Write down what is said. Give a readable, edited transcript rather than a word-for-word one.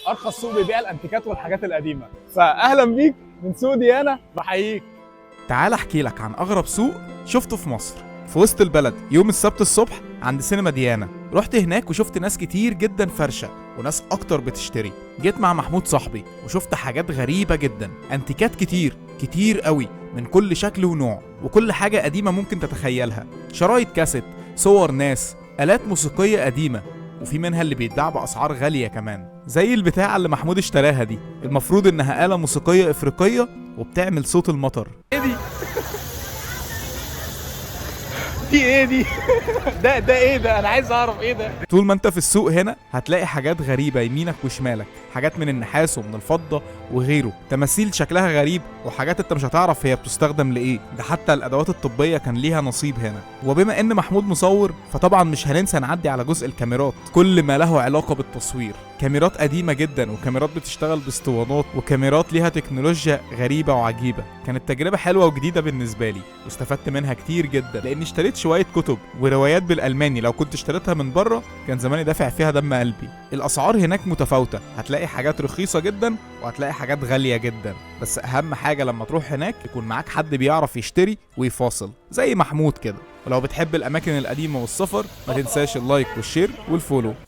ارخص سوق بيبيع الانتيكات والحاجات القديمه. فاهلا بيك من سوق ديانا، بحييك. تعال احكي لك عن اغرب سوق شفته في مصر، في وسط البلد يوم السبت الصبح عند سينما ديانا. رحت هناك وشفت ناس كتير جدا فرشة وناس اكتر بتشتري. جيت مع محمود صاحبي وشفت حاجات غريبة جدا، انتيكات كتير كتير قوي من كل شكل ونوع، وكل حاجة قديمة ممكن تتخيلها، شرايط كاسيت، صور ناس، آلات موسيقية قديمة، وفي منها اللي بيتباع بأسعار غالية كمان، زي البتاعة اللي محمود اشتراها دي، المفروض إنها آلة موسيقية إفريقية وبتعمل صوت المطر. ايه دي؟ دي ايه دي؟ ده ايه ده؟ انا عايز اعرف ايه ده. طول ما انت في السوق هنا هتلاقي حاجات غريبة يمينك وشمالك، حاجات من النحاس ومن الفضة وغيره، تماثيل شكلها غريب وحاجات انت مش هتعرف هي بتستخدم لإيه، ده حتى الأدوات الطبية كان ليها نصيب هنا. وبما ان محمود مصور فطبعا مش هننسى نعدي على جزء الكاميرات، كل ما له علاقة بالتصوير، كاميرات قديمة جدا وكاميرات بتشتغل باسطوانات وكاميرات ليها تكنولوجيا غريبة وعجيبة. كانت تجربة حلوة وجديدة بالنسبة لي واستفدت منها كتير جدا، لأني اشتريت شوية كتب وروايات بالألماني لو كنت اشتريتها من بره كان زماني دافع فيها دم قلبي. الأسعار هناك متفاوتة، هتلاقي حاجات رخيصة جدا وهتلاقي حاجات غالية جدا، بس أهم حاجة لما تروح هناك يكون معاك حد بيعرف يشتري ويفاصل زي محمود كده. ولو بتحب الأماكن القديمة والسفر ما تنساش ال like وال share وال follow.